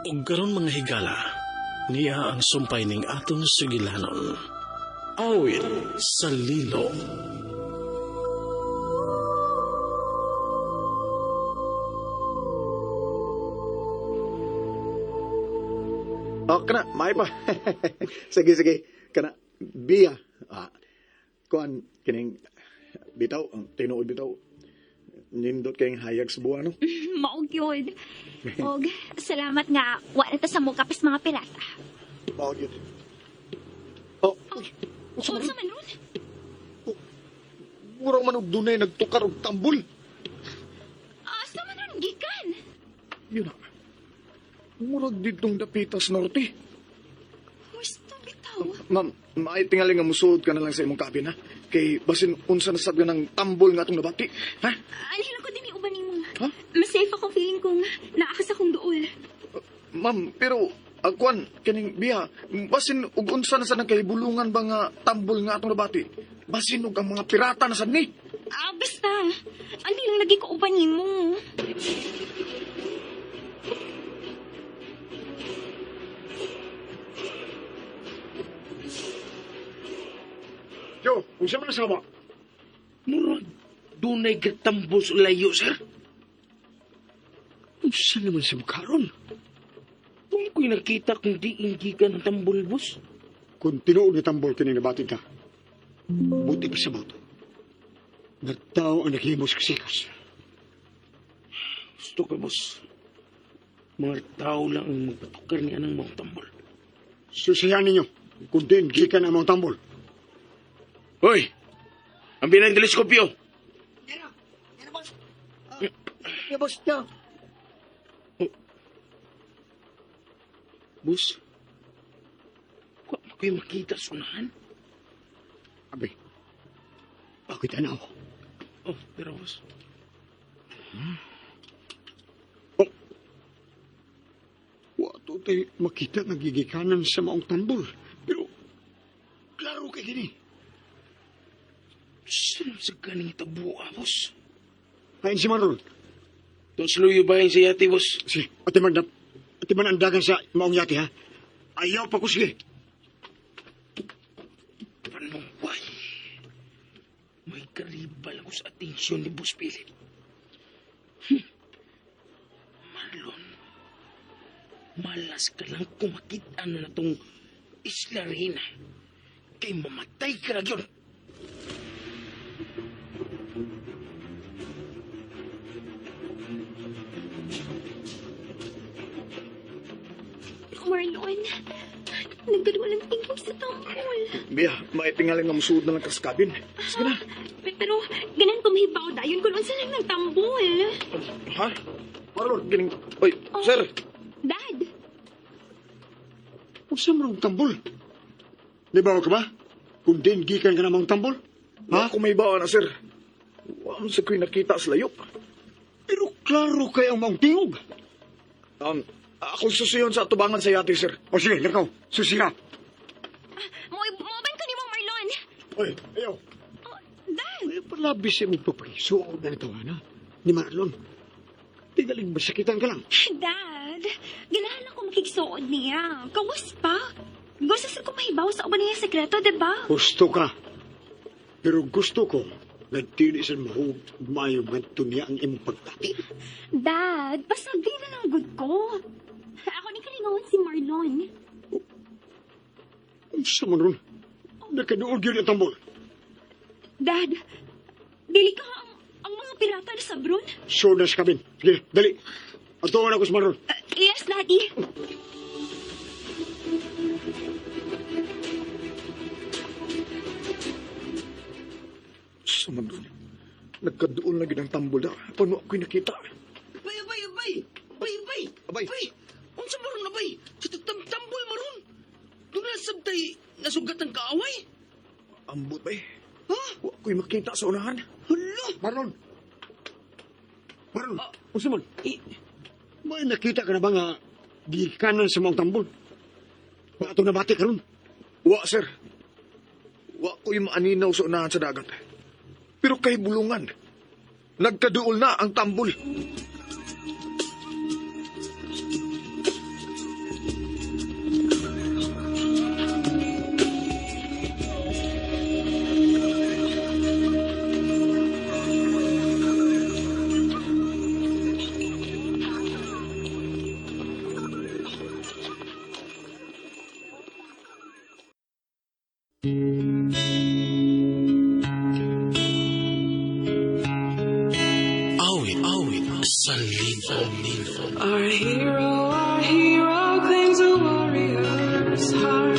Ug karon mga higala, niya ang sumpay ning atong sugilanon. Awit sa Lilo. Oh, kana, may pa. Sige, sige. Kana, biya. Ah, kuan, kining, bitaw, ang tinuod bitaw. Nindot kayong hayag sa buwan, no? Mao gyud. Og salamat nga wa na ta sa muka pas mga pirata. Mao gyud. Oh, uy, unsa man Unsa man ron? Murang man og dunay nagtukar og tambol. Asa man ron gikan? Yun na. Murag ditong dapitas norte. Gusto bitaw. Ma'am, maay tingali nga musuod ka na lang sa imong cabin, ha? Kay basin unsa na sab nga ng tambol nga atong nabati, ha? Alhin ako din uban nimo. Ha? Mas safe ako feeling kong naa ka sa akong duol. Ma'am, pero kuan kining biya, basin og unsa na sad ang kahibulungan ba nga tambol nga atong nabati? Basin og ang mga pirata na sad ni. Ah, basta. Anli lang lagi ko uban nimo. Yo, unsa man sa ba? Murag, dunay gatambol sa layo, sir. Unsa naman sa mukharon? Kung ko'y nakita kung diin gikan ang tambol, boss. Kung tinuod nga tambol kini nabati ka, buti pa sa boto. Nagtao ang naghimos kasikas. Gusto ka, boss. Mga tao lang ang magpatukar ni anang mga tambol. Susihan ninyo kung diin gikan ang mga tambol. Hoy! Ang bilang teleskopyo! Ya, boss, ya. Boss, wa mo kayo makita sa unahan? Abi, bakit na ako? Oh, pero boss. Oh. Wa to tay makita nga gigikanan sa maong tambol. Pero, klaro kay gini. Saan sa ganing tabuha, boss? Kain si Marlon. Doon sa luyo bayan sa yate, boss. Sige, ati man, ati man ang dagan sa maong yate, ha? Ayaw pa ko, sige. Panuway. May karibal ako sa atensyon ni Boss Philip. Marlon, malas ka lang kung makita na tong Isla Reyna. Kay mamatay ka na yun. Marlon, nagkaroon ng tingog sa tambol. Biya, maay tingali nga musuod na lang ka sa cabin. Sige na. Pero ganan ko mahibaw dayon kung unsa lang ng tambol. Ha? Marlon, kining Oy, Oh. sir. Dad, Unsa man ang tambol? Di ba ka ba? Kung diin gikan ka na maong tambol? Ha? Ako may bawa na, sir. Wa man sa ko'y nakita sa layo. Pero klaro kay ang maong tingog. Ako susiyon sa atubangan sa yate, sir. O sige, lakaw. Susira. mo ban ko nimo Marlon. Oy, ayaw. Oh, Dad, Ay, palabi siya mong pagpakisuod na nito, ano? Ni Marlon. Tingaling masakitan ka lang. Dad, ganahan ako makigsuod niya. Kawas pa. Gusto sa ko mahibaw sa uban niya sekreto, di ba? Gusto ka. Pero gusto ko na dili sa mahug mayo ngadto niya ang imong pagtati. Dad, pasagdi na lang gud ko. Ako ni kalingawan si Marlon. Unsa man ron? Nakaduol gyud ang tambol. Dad, dili ka ang mga pirata na sa Brun? Sure na sa kabin. Sige, dali. Atuan ako sa Marlon. Yes, Daddy. Sa man doon. Nagkaduol na gid ang tambol da. Paano ako'y nakita? Abay, abay, abay! Abay, abay! Abay. Abay! Unsa maron, abay? Sa tambol maron! Doon na sabtay nasugat ang kaaway? Ambot ba eh. Ha? Wa ko'y makita sa unahan. Hala! Marlon! Marlon, Ah. unsa man? Eh, May nakita ka na ba nga gikanan sa maong tambol? Nga atong nabati karon? Wa, sir. Wa ko'y maaninaw sa unahan sa dagat. Pero kay bulungan, nagkaduol na ang tambol. Awit, awit sa libo. Our hero claims a warrior's heart.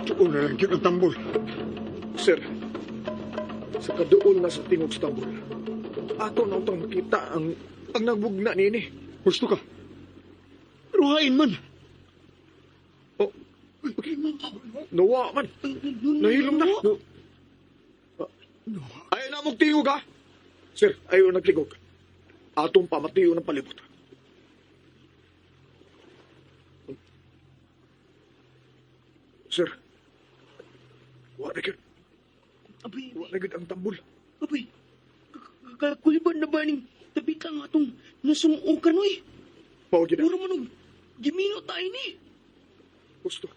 Tuon na lang yun ang tambol. Sir, sa kaduol na sa tingog sa tambol, ato na utang nakita ang nagbugna niini. Gusto ka. Pero hain man. Oh, nawa man. Nahilom na. No. Ayaw na mong tingog, ha? Sir, ayaw nagtingog. Atong pamatiyo ng palibot. Sir, wa na gyud. Abay, Wa na gyud ang tambol. abay. Kakulban na ba ning tabi ka nga atong nasumuokan oy. Mao gyud na. Mura man og gimino tayo ni. Gusto.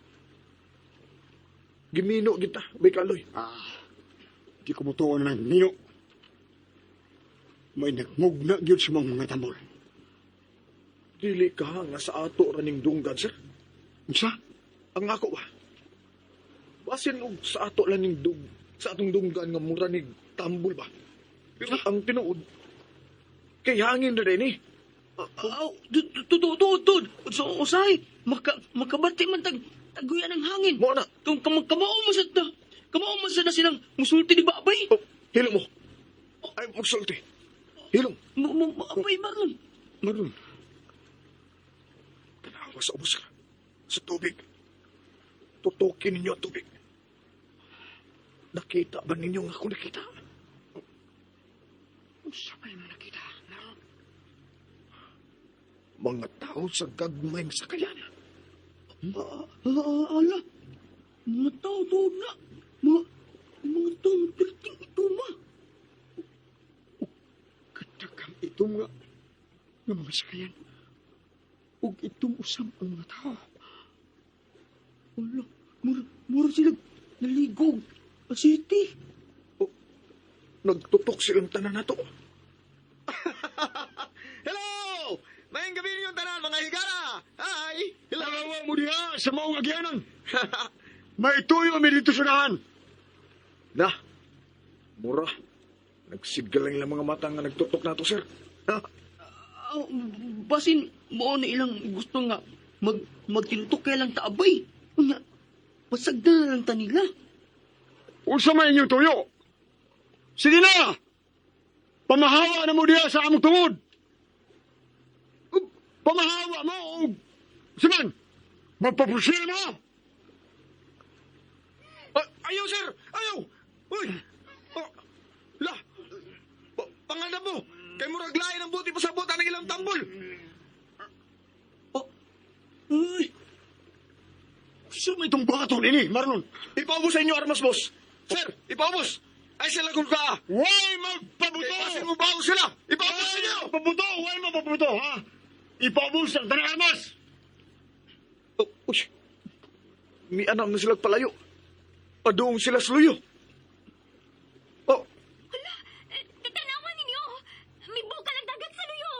Gimino kita, may kaloy. Ah, di ko mutuon na ng nino. May nagmugna gyud sa mga tambol. Dili ka nga sa ato raning dunggan, sir. Unsa? Ang ako ba? Basin og sa ato lang ning dug sa atong dunggan nga mura ni tambol ba? Pero ang tinuod kay hangin na din eh. Aw, tuod tuod tuod. So usay, makabati man tag taguyan ang hangin. Mo na. Kung kamao man sa ta. Kamao man sa na silang musulti di ba abay? Oh, hilom mo. Ay, magsulti. Hilom. Abay maron. Maron. Tanawa sa ubos ka. Sa tubig. Tutukin ninyo ang tubig. Nakita ba ninyo nga ako nakita? Unsa may mo nakita? Maron. Mga tao sa gagmay nga sakayan. Ala. Mga tao tuod na. Mga tao perting ito ma. Kadagang itom nga nga mga sakayan. Ug itom usab ang mga tao. Ala, mura sila naligog. City. Oh, nagtutok silang tanan nato. Hello! Mayang gabi ninyong tanan, mga higala! Hi! Hello! Tanawa mo diha sa maong agyanan. May tuyo mi dito sa daan. Na, mura. Nagsigalang lang mga mata nga nagtutok nato, sir. Ha? Aw, basin mao na ilang gusto nga magtinutok kay lang taabay. Unya, pasagdan na lang ta nila. Unsa may inyong tuyo? Sige na! Pamahawa na mo diha sa among tungod. Ug Pamahawa mo og Siman! Magpapusil mo! Ah, ayaw, sir! Ayaw! Uy! Oh, la! Panganap mo! Kay murag lain ang buti pasabot ang ilang tambol! Oh, uy, Unsa may itong bato nini, Marlon? Ipaubos sa inyo armas, boss! Sir, ipaubos! Ay sila kung ka! Why magpabuto? Kay basin mo bago sila! Ipaubos sa inyo! Magpabuto! Why magpabuto, ha? Ipaubos ang tanang armas! Oh, uy! Mianam na sila palayo. Padung sila sa luyo. Oh, Hala, tanawa ninyo. May bukal ang dagat sa luyo.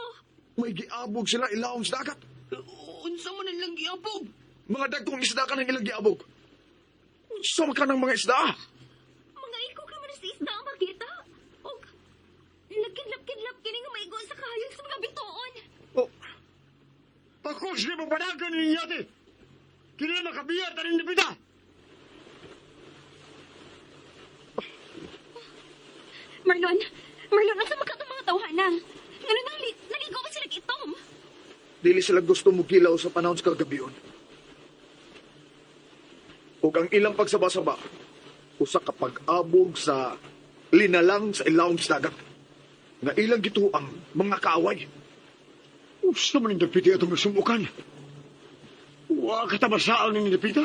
may giabog sila ilawom sa dagat. unsa man nilang giabog? Mga dagkong isda ka ng ilang giabog. Unsa man ka ng mga isda? ah? Mga ikog naman sa isda ang makita. Og lagkidlap-kidlap kini nga maigo sa kahayon sa mga bituon. Oh, Pakos ni mo padagan ni yate! Kini makabiya tanin ni pita! Marlon, Marlon, unsa man ka mga tawhana? Ngano naligo ba sila itom? dili sila gusto mo gilaw sa panahon sa kagabion. Ug ang ilang pagsaba-saba, usa ka pag-abog sa linalang sa ilawom sa dagat. Nga ilang gituang mga kaaway. Usa man ang dapiti atong nasumukan. Wa ka tamasaan ni dapita.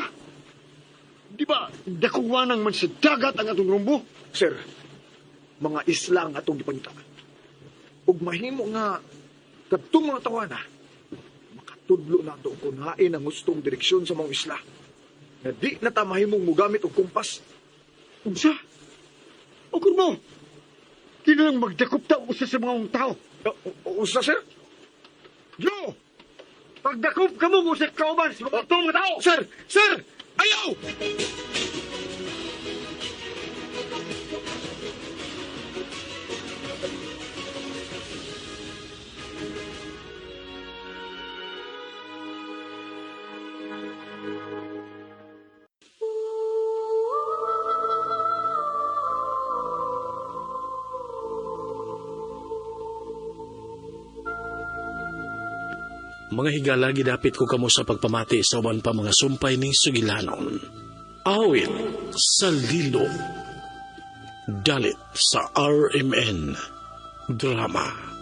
Di ba, dakuwanang man sa dagat ang atong rumbo? Sir, mga isla ang atong gipangita. Ug mahimo nga kadtong mga tawana, makatudlo na ato kung hain ang hustong direksyon sa mga isla. Nga di na ta mahimong mugamit og kumpas. Unsa? O kung mo, kinalang magdakop ta usa sa mga tao. Usa, sir? Yo! Pagdakop ka mo kung sa kauban sa mga itong mga tao! Sir! Sir! Ayaw! Mga higala, gidapit ko kamo sa pagpamati sa uban pa mga sumpay ning sugilanon. Awit sa Lilo. Dalit sa RMN Drama.